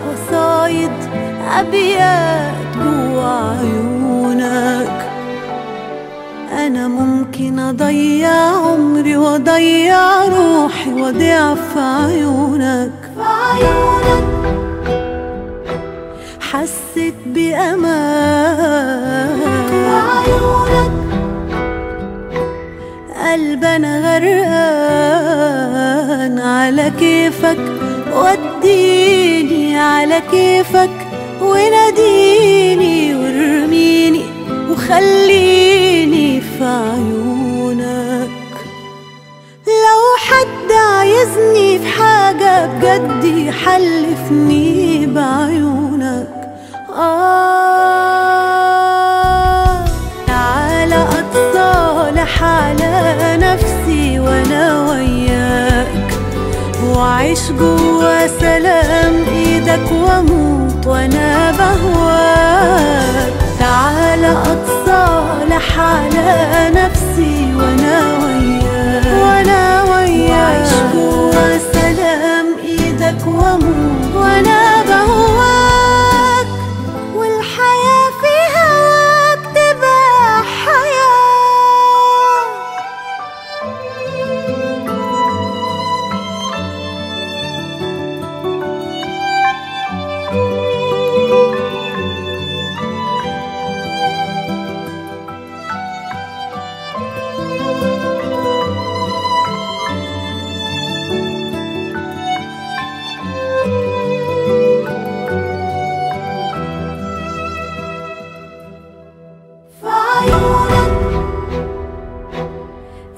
قصايد أبيات جوا عيونك. أنا ممكن أضيع عمري وأضيع روحي وأضيع في عيونك. حسيت بأمان في عيونك، قلبنا غرقان على كيفك، وديني على كيفك وناديني وارميني وخليني في عيونك. لو حد عايزني في حاجة بجد يحلفني بعيونك. تعالى أتصالح على نفسي وأنا وياك، وأعيش جوا سلام إيدك وأموت وأنا بهواك. تعالى أتصالح على نفسي وأنا وياك، وأعيش جوا سلام إيدك وأموت وأنا بهواك. والحياة في هواك تبقى حياة.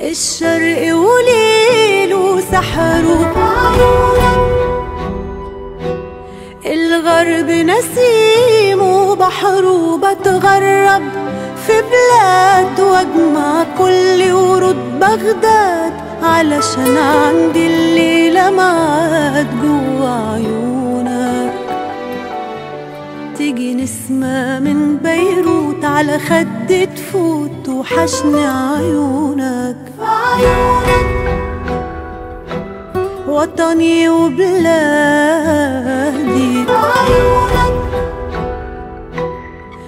الشرق وليله سحره في عيونك، الغرب نسيمه بحره، بتغرب في بلاد واجمع كل ورود بغداد، علشان عندي الليلة معاد جوا عيونك. تيجي نسمة من بيروت على خد تفوت وحشني عيونك. وطني وبلادي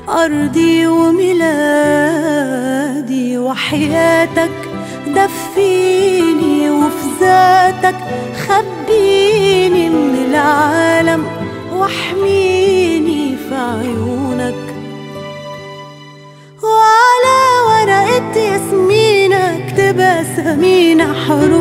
أرضي وميلادي، وحياتك دفيني وفي ذاتك خبيني من العالم واحميني في عيونك. وعلى ورقة ياسمينة اكتب أسامينا حروف.